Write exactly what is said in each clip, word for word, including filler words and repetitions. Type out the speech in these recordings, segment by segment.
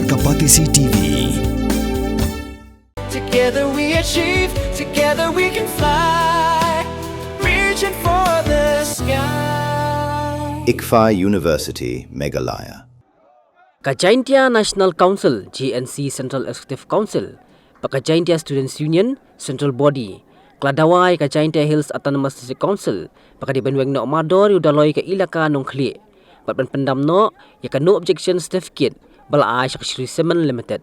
Kapatisi T V. Together we achieve, together we can fly. Reaching for the sky. ICFAI University, Meghalaya. Ka Jaintia National Council, J N C Central Executive Council, bad ka Jaintia Students Union, Central Body, ka la dawa ïa ka Jaintia Hills Autonomous District Council ba ka dei ban weng noh mardor ïa u daloi ka Elaka Nongkhlieh bad ban pyndam noh ïa ka No Objection Certificate ba la ai sha ka Shree Cement Limited.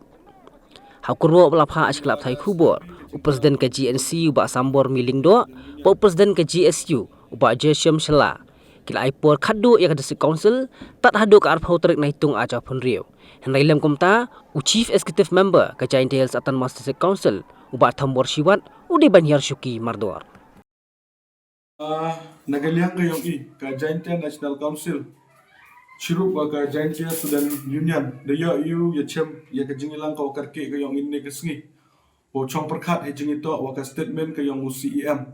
Ha u kyrwoh ba la phah sha ki lad pathai khubor, u President ka J N C u Bah Sambor Mylliung Doh bad u President ka J S U u Bah Joycium Shylla, ki la ai por khatduh ïa ka District Council tad haduh ka arphew tarik Naitung arhajar arphew hynriew. Hynrei lym kumta, u Chief Executive Member ka Jaintia Hills Autonomous District Council, u Bah Thombor Shiwat, u dei ban hiar shuki mardor. Ah, na ka liang ka ïong i, ka Jaintia National Council, chirup wa ka Jaintia Student Union, da ïoh ïa u ïa chem ïa ka jingïalang ka wa kyrkieh ka ïong i ne ka sngi. Wa chong pyrkhat ha jingïatoh wa ka statement ka ïong u C E M.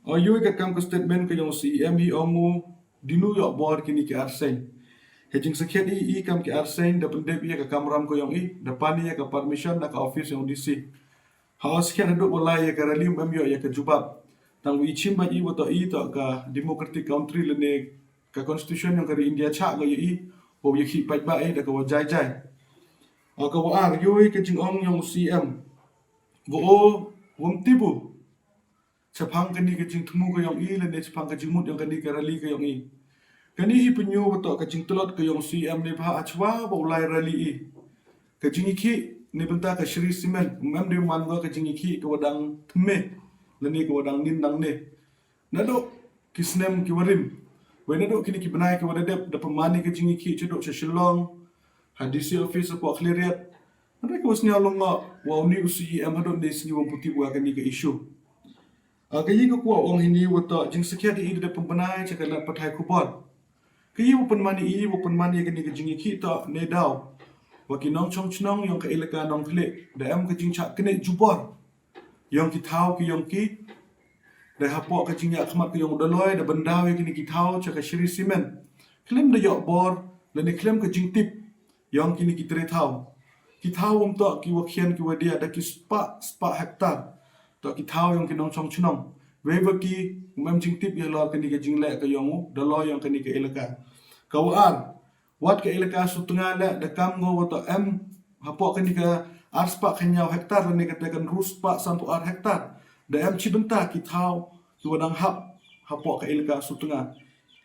Ïoh i ka kam ka statement ka ïong u C E M hi ong u dinu ïoh bor kini ki arseng. Ha jingsakhiat i, i kam ki arseng da pyndep ïa ka kamram ka ïong i, da pan ïa ka permission na ka office ïong D C. Ha u skhiat haduh u lai ïa ka rally um em ïoh ïa ka jubab. Tang u i chim bad i wa toh i toh ka democratic country lane ka constitution ïong ka ri India chah ka ïa i, wa u ïa khih paidbah i da ka wa jai jai. Wa ka wa ar, ïoh i ka jingong ïong u C E M. Wa o, wam tibu. Chaphang kani ka jingthmu ka ïong i, lane chaphang ka jingmut ïong kani ka rally ka ïong i. Kani hi pynïoh wa toh ka jingtlot ka ïong u C E M ne bha hachwa wa u lai rally i. Ka jingïakhih ne bynta ka Shree Cement, um em de man wa ka jingïakhih ka wa dang thymme, lane ka wa dang nin dang ne. Naduh ki snem ki wa rim. Wei naduh kini ki bnai ki wa da dep da pynmane ka jingïakhih chaduh cha Shillong, ha D C office hapoh Khliehriat. Naduh ki wa sñiaw long wa u ni u C E M haduh ne sngi wam puti wa kani ka issue. Ah, ka yi ka kwah ong hini wa toh jingsakhiat i da pynbna cha ka lad pathai khubor. Ka yi wa pynmane i wa pynmane kani ka jingïakhih toh ne daw wa ki nongchong chnong ïong ka Elaka Nongkhlieh da em ka jingchah knieh jubor ïong ki thaw ki ïong ki. Da hapoh ka jingïakhmat ka ïong u daloi da byndaw ïa kini ki thaw cha ka Shree Cement. Khlem da ïoh bor lane khlem ka jingtip ïong kini ki tre thaw. Ki thaw um toh ki wa khian ki wa diah da ki spah spah hektar. Toh ki thaw ïong ki nongchong chnong. Wei wa ki um em jingtip ïa lor kani ka jingleh ka ïong u daloi ïong kani ka Elaka. Ka wa ar, wat ka Elaka Sutnga leh da kam ngo wa toh em hapoh kani ka ar spah khyndai hektar lane kata ka ynru spah sanphew ar hektar. Da em chi bynta ki thaw ki wa dang hap hapoh ka Elaka Sutnga.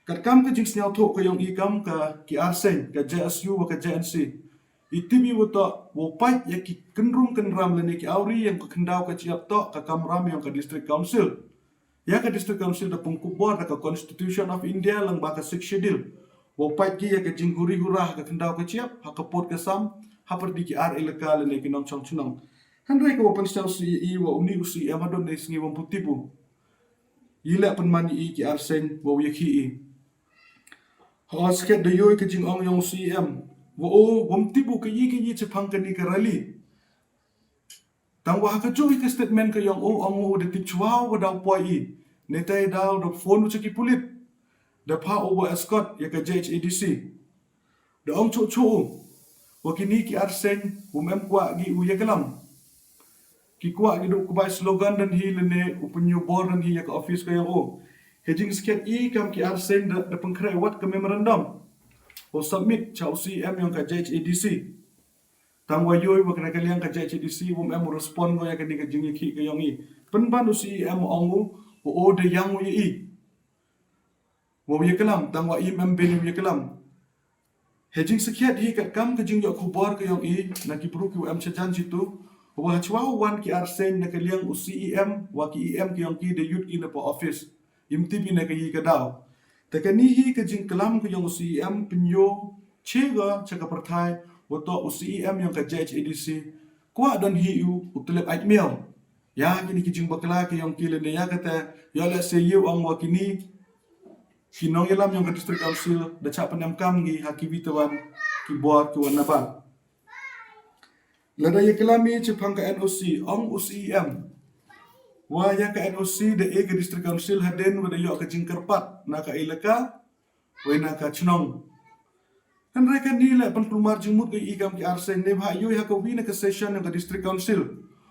Katkam ka jingsñiawthuh ka ïong i kam ka ki arseng, ka J S U wa ka J N C, i tip i wa toh wa pait ïa ki kynrum kynram lane ki awri ïong ka khyndaw ka jyap toh ka kamram ïong ka District Council. Ïa ka District Council da pynkup bor da ka Constitution of India lang ba ka Sixth Schedule. Wa pait ki ïa ka jinghuri hura ha ka khyndaw ka jyap, ha ka pud ka sam, ha pyrdi ki ar Elaka lane ki nongchong chnong. Hynrei ka wa pynsñiaw C E wa u ni u C E M haduh ne sngi wam puti bu. Yi leh pynmane i ki arseng wa u ïakhih i. Ha u skhet da ïoh i ka jingong ïong u C E M. Wa o, wam tibu ka yi ka yi chaphang kani ka rally. Tang wa ha ka juh i ka statement ka ïong o, ong u da tip chwa wa daw poi i. Ne tai daw da phone u cha ki pulit. Da pha u wa escort ïa ka J H A D C. Da ong chuh chuh u. Wa kini ki arseng, wam em kwah gi u ïa kalam. Ki kwah ki duk kubai slogan dan hi lane u pynïoh bor dan hi ïa ka office ka ïong o. He jingskhet i kam ki arseng da, da pynkhreh wat ka memorandum. O submit cha u C E M ïong ka J H A D C. Tang wa ïoh wa kane ka liang ka J H A D C wam em u respond ko ïa kane ka jingïakhih ka ïong i. Pynban u C E M ong u, o da ïang u ïa i. Wa u ïa kalam, tang wa im em bin u ïa kalam. He jingskhet hi kat kam ka jingïoh khubor ka ïong i, na ki bru ki wa em chajan jitu. Wa hachwa wan ki arseng na ka liang u C E M, wa ki E M ki ïong ki da yut ki na pa office. Im tip i na ka yi ka daw. Te kani hi ka jingklam ka ïong u C E M pynïoh che ga cha ka pyrthai, wa toh u C E M ïong ka J H A D C. Kwah don hi u, u tlep ait miaw. Ïa kini ki jingbakla ki ïong ki lane ïa kata, ïa leh se ïa u ong wa kini, ki nongïalam ïong ka District Council, da chah pynemkam ngi ha ki wi te wan, ki bor ki wan nabar. Lada ïa klam i chaphang ka N O C, ong u C E M. Wa ïa ka N O C da e ka District Council hadien wa da ïoh ka jingkyrpad, na ka elaka, wei na ka chnong. Hynrei kane leh pynkulmar jingmut ka i kam ki arsien, neibhah ïohi ha ka wi na ka session yong ka District Council,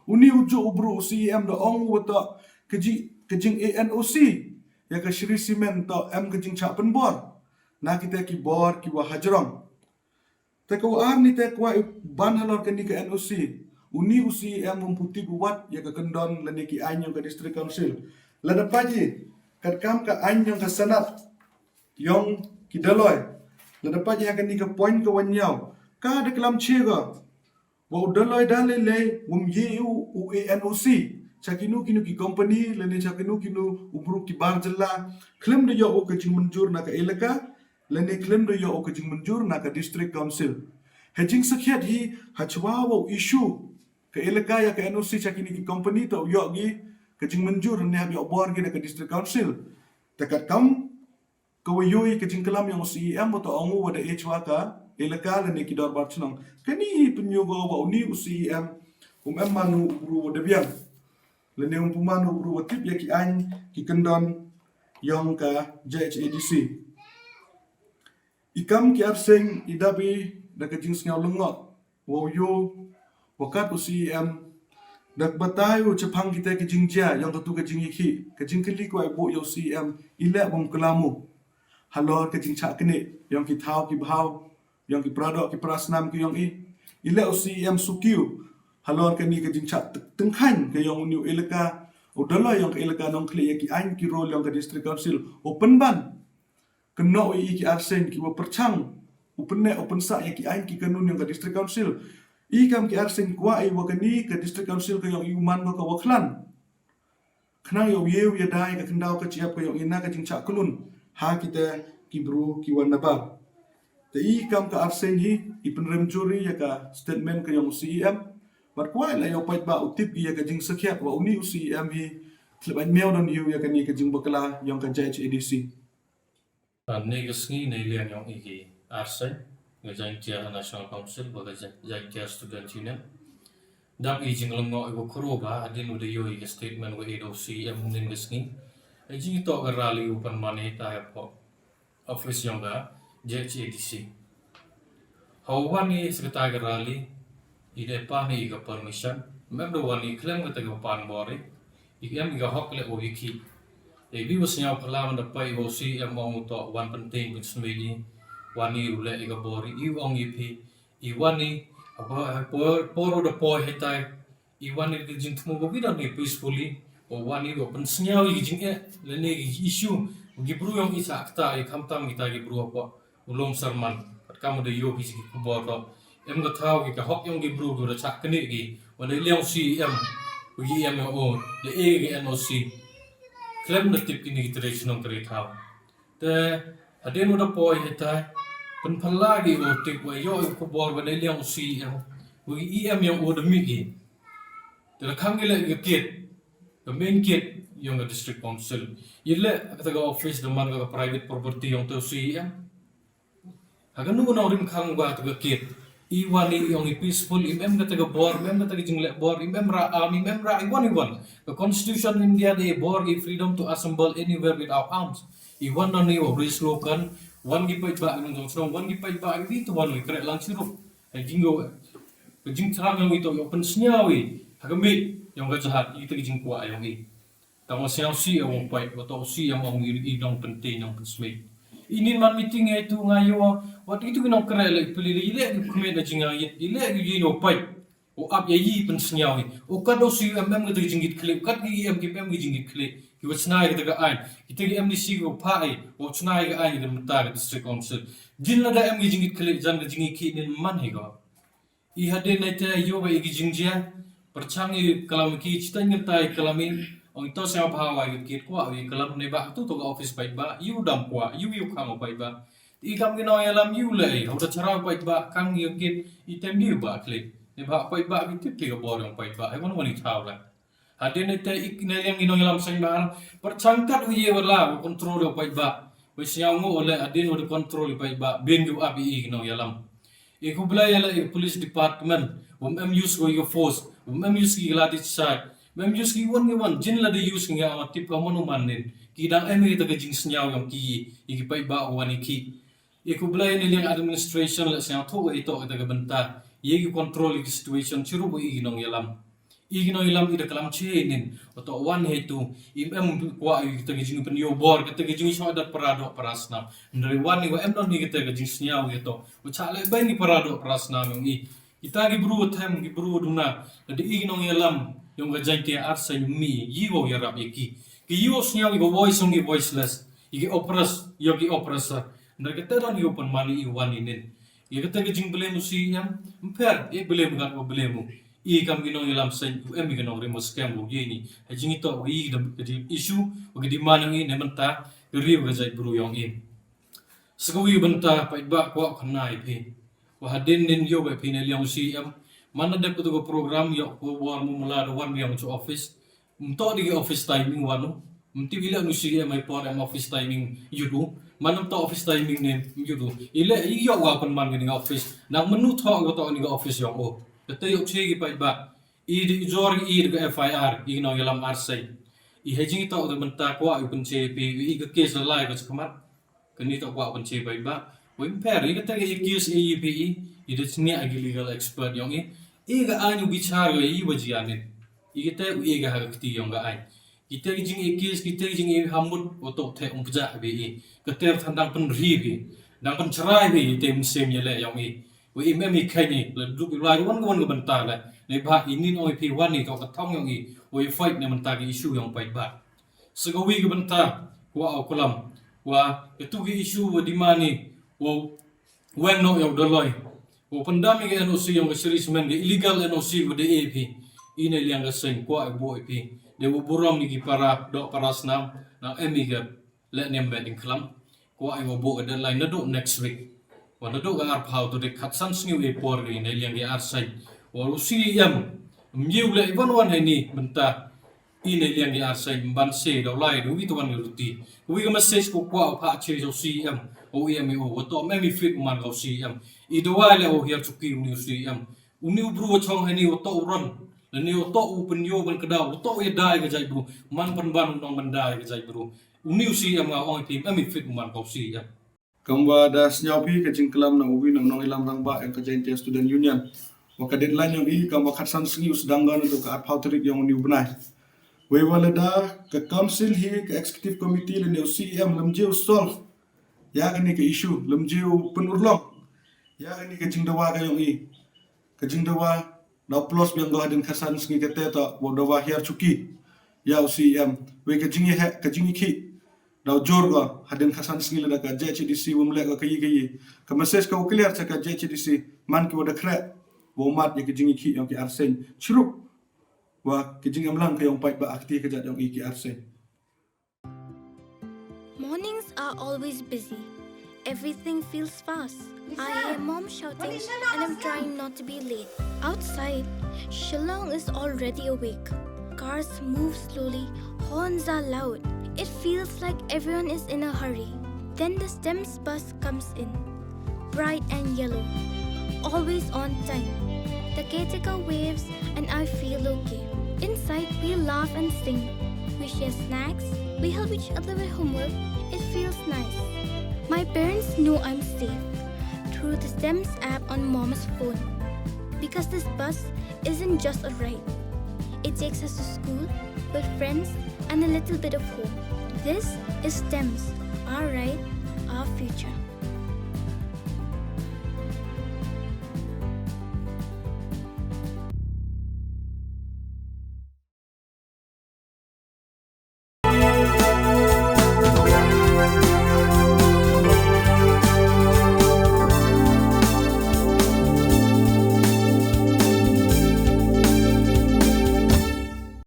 uni u juh u bru u C E M da ong u wa toh ka jing, ka jing A N O C ïa ka Shree Cement toh em ka jingshah pynbor na kita ki bor ki wa hajrong. Te ka wa ar ni te kwah i ban halor kani ka N O C, uni u C E M um pu tip u wat ïa ka kyndon lane ki aiñ yong ka District Council. Lada pait i katkam ka aiñ yong ka Senate yong ki Dolloi, lada pait i ha kani ka point ka wa hynñiew, ka da klam che ka wa u Dolloi da lei lei wym ye u, u A N O C cha kino kino ki company lane cha kino kino u bru ki bar jylla, khlem da ïoh u ka jingmynjur na ka elaka lane khlem da ïoh u ka jingmynjur na ka District Council. Ha jingsakhiat hi, hachwa wa u issue ka elaka ïa ka N O C cha kini ki company, toh u ïoh ki ka jingmynjur ne hap ïoh bor ki da ka District Council. Te katkam ka wa ïohi ka jingklam yong u C E M wa toh ong u wa da eh chwa ka elaka lane ki dorbar chnong. Kani hi pynyoh ko wa uni u C E M um em mano u bru wa da biang lane um pu mano u bru wa tip ïa ki aiñ ki kyndon yong ka J H A D C. I kam ki arsien i dap i da ka jingsngew lyngngoh wa u ïoh wa kat u C E M da ka batai u chaphang kita ki jingjia yong katu ka jingïakhih. Ka jingkylli kwah i buh ïa u C E M, i leh bym klam u halor ka jingshah knieh yong ki thaw ki bhaw, yong ki pradoh ki prasnam ki yong i. I leh u C E M suki u halor kani ka jingshah tyngkhaiñ ka yong uni u elaka, u Dolloi yong ka elaka Nongkhlieh ïa ki aiñ ki rule yong ka District Council, u pynban kynnoh i ki arsien ki wa pyrchang u pynneh u pynsah ïa ki aiñ ki kanun yong ka District Council. I kam ki arsien kwah i wa kani ka District Council ka yong i u man ka wa khlan khnang ïa u ïew ïa dai ka khyndaw ka chiap ka yong i na ka jingshah klun ha kita ki bru ki wan nabar. Te i kam ka arsien hi i pynrem jur i ïa ka statement ka yong u C E M. Bad kwah i la ïa u paidbah u tip i ïa ka jingsakhiat wa uni u C E M hi thlep aiñ mew don ïew ïa kani ka jingbakla yong ka J H A D C. Ane ka sngi ne liang yong i ki arsien, ka Jaintia National Council wa ka Jaintia Student Union, dap i jinglyngngoh i wa khro ba hadien u da ïoh i ka statement wa i da u C E M nin ka sngi. I jingtoh ka rally u pynman i ta ha pok office yong ka J H A D C. Ha u wan i secretary ka rally, i dei pan i ka permission, mem da wan i khlem kata ka pan bor i, i em i ka hok leh wa i ki. I bi wa sñiaw phala man da pai wa u C E M ong u toh wan pynting pynsmei i, wan i u leh i ka bor i, i ong i phi, i wan i, ha por, ha por, por u da poi hitai, i wan i ka jingthmu ka wi da ni peacefully, wa wan i wa pynsñiaw i ka jingeh, lane i ka issue, ki bru yong i sa kata i khamtam kita ki bru apa. U Lum Sarman, katkam u da ïoh ki jingkhubor toh em ka thaw ki ka hok yong ki bru ki da chah knieh ki, wa da liang u C E M, u E M yong u, da e ki N O C. Khlem da tip kini ki tre chnong tre thaw. Te hadien u da poi hitai, pynphylla ki u tip wa ïoh i khubor wa da liang u C E M, u E M yong u da mih ki. Te da khang ki leh ka kit, ka main kit yong ka District Council. I leh kata ka office da man ka private property yong te u C E M. Ha ka nu nongrim khang wa te ka kit. I wan i yong i peaceful, im em kata ka bor, im em kata ka jingleh bor, im em rah arm, im em rah i wan i wan. Ka Constitution India da i bor i freedom to assemble anywhere without arms. I wan na ni wa raise slogan, wan ki paidbah nong jong shnong, wan ki paidbah ki tu wan i kreh lang chirup. Ka jinggo, ka jingthrang yong i toh yong pynsñiaw i ha ka mih yong ka jahar, i te ka jingkwah yong i. Tang wa sñiaw si yong u pait, wa toh si yong ong i, i nong pynting nong pynsmei. I nin man meeting i tu nga ïoh, wa i tu ki nong kreh leh pli leh, i leh ki khmih na jingai, i leh ki ïoh pait. U ap ïa i pynsñiaw i. U kat u si em em ka jingkit khlieh, u kat ki em ki em ki jingkit khlieh. Ki wa chna ïa ka aiñ. Ki te ki M D C ki wa pha i, wa chna ïa ka aiñ ka mynta ka District Council. Jin lada em ki jingkit khlieh, jan ka jingkit nin man hi ka. I hadien nai te ïoh ba i ki jingjia, pyrchang i klam ki, chitai ngi tai klam i, ong i to sñiaw bha wa i kit kwah i klam ne ba tu to ka office paidbah, i u dam kwah, i u i u khang paidbah. I kam ki nongïalam i u lei, u da chara paidbah, khang i kit, i tem i u ba klik. Ne ba paidbah ki tip ki ka bor yong paidbah, i wan wan i thaw la. Hadien nai te i ne liang i nongïalam seng ba, pyrchang kat u ye wa la, u control yong paidbah. Wa sñiaw ngo u le hadien u da control i paidbah, bin ki u ap i i ki nongïalam. I khublei ïa la i police department, wym em use ko i ka force, wym em use ki lathi charge, wym em use ki wan ki wan, jin lada use ki nga ong tip ka mano man nin, ki dang em i ta ka jingsñiaw yong ki, i ki paidbah wan i ki. Ïa khublei na liang administration la sngewthuh ïa ito ita ka bynta. Ïa ki control ïa ki situation chirup ïa ki nongïalam. Ïa ki nongïalam i da klam che nin. Oto wan he tu. Im em kwah ïa kita ki jingpynïoh bor, kita ki jingshoh dat para doh para snam. Ndri wan ïa wa em don ïa kita ki jingsngew ïa to. Wa cha le bai ni para doh para snam yong i. Kita ki bru them ki bru duna. Lada i ki nongïalam yong ka Jaintia Arsai mi yi wa ïarap ïa ki. Ki yi wa sngew ïa ka voice yong ki voiceless. Ïa ki oppress, ïa ki oppressor. Ndri kata don ïa u pynman i wan i nin. Ïa kata ka jingblame u C E M, mpher, i blame gat wa blame u. I kam ki nongïalam seng, u em i ki nongrim wa skhem u ye ni. Ha jingito u i da ka jing issue, wa ka demand yong i ne mynta, ka ri wa ka jait bru yong i. Sa ka wi bynta, paidbah kwah khana i phi. Wa hadien nin ïoh wa phi ne liang u C E M. Man na dep ka tu ka program, ïoh ko bor mu mula da wan biang u office. Mto di ki office timing wan u. Mti wi la nu C E M ai por em office timing yut u. Man mto office timing ne yut u. Ile i ïoh wa pynman ki ni office. Nang menu tho ko to ni office yong u. Kata ïoh che ki paidbah. I di jor i di ka F I R, i nongïalam Arsai. I ha jingito da mynta kwah u pynche phi, i ka case la lai ka chakmat. Kani to kwah pynche paidbah. Wei mpher, i kata ka case i phi i, i da chnia ki legal expert yong i. I ka ain u bichar ka i wa jia nin. I kata u i ka ha ka kti yong ka ain. Kita ki jing i case, kita ki jing i hamut, wa to the um pja phi i. Kata than dang pynri phi. Dang pynchrai phi, i te mynsiem ïa le yong i. Wa i mem i khaini, la duk i lai wan wan ka bynta le. Ne ba i nin ong i phi wan i to ka thong yong i. Wa i fight ne bynta ki issue yong paidbah. Sa ka wi ka bynta, wa au kulam. Wa ka tu ki issue wa demand i, wa weng no yong daloi. Wa pyndam i ka N O C yong ka Sri Cement, ka illegal N O C wa da A P. I ne liang ka seng, kwah i bo i phi. De wa burom ni ki para, doh para snam, nang em i ka le nem ba ding klam. Kwah i wa bo ka deadline naduh next week. Wa naduh ka arphaw tu de khatsan sngi i por ri ne liang ki Arsai. Wa u C E M. Mjiw le i wan wan hai ni bynta. I ne liang ki Arsai mban se daw lai du wi tu wan ruti. Wi ka message ko kwah u pha che u C E M. O E M o wa to mem i fit man ka u C E M. I daw le o hiar chuki u ni u C E M. U ni u bru wa chong hai ni wa to u ron. Le ni wa to u pynïoh ban kdaw, wa to u ya dai ka jait bru. Man pynban u nong ban dai ka jait bru. U ni u C E M nga ong i phi, em i fit u man ka u C E M. Kam wa da sñiaw phi ka jingklam na u wi na u nongïalam rangbah yong ka Jaintia Student Union. Wa ka deadline yong i kam wa khatsan sngi u sdang ga na tu ka arphaw tarik yong u ni u bnai. Wei wa lada ka council hi ka executive committee le ni u C E M lem je u solve. Ya ka ni ka issue, lem je u pynurlong. Ya ka ni ka jingdawa ka yong i. Ka jingdawa Daw plus biang ko hadien khatsan sngi kata to, wa daw wa hiar chuki. Ya u C E M, wei ka jingïakhih, ka jingïakhih. Daw jur ko hadien khatsan sngi lada ka J H A D C wam leh ko ka yi ka yi. Ka message ka wa clear cha ka J H A D C, man ki wa da khreh. Wa mat ya ka jingïakhih yong ki Arsai. Chirup. Wa ka jingïamlang ka yong paidbah akti ka jat yong i ki Arsai. Mornings are always busy. Everything feels fast. I hear mom shouting and I'm trying not to be late. Outside, Shillong is already awake. Cars move slowly, horns are loud. It feels like everyone is in a hurry. Then the STEMS bus comes in. Bright and yellow. Always on time. The caretaker waves and I feel okay. Inside, we laugh and sing. We share snacks. We help each other with homework. It feels nice. My parents know I'm safe through the STEMS app on mom's phone. Because this bus isn't just a ride, it takes us to school, with friends, and a little bit of home. This is STEMS, our ride, our future.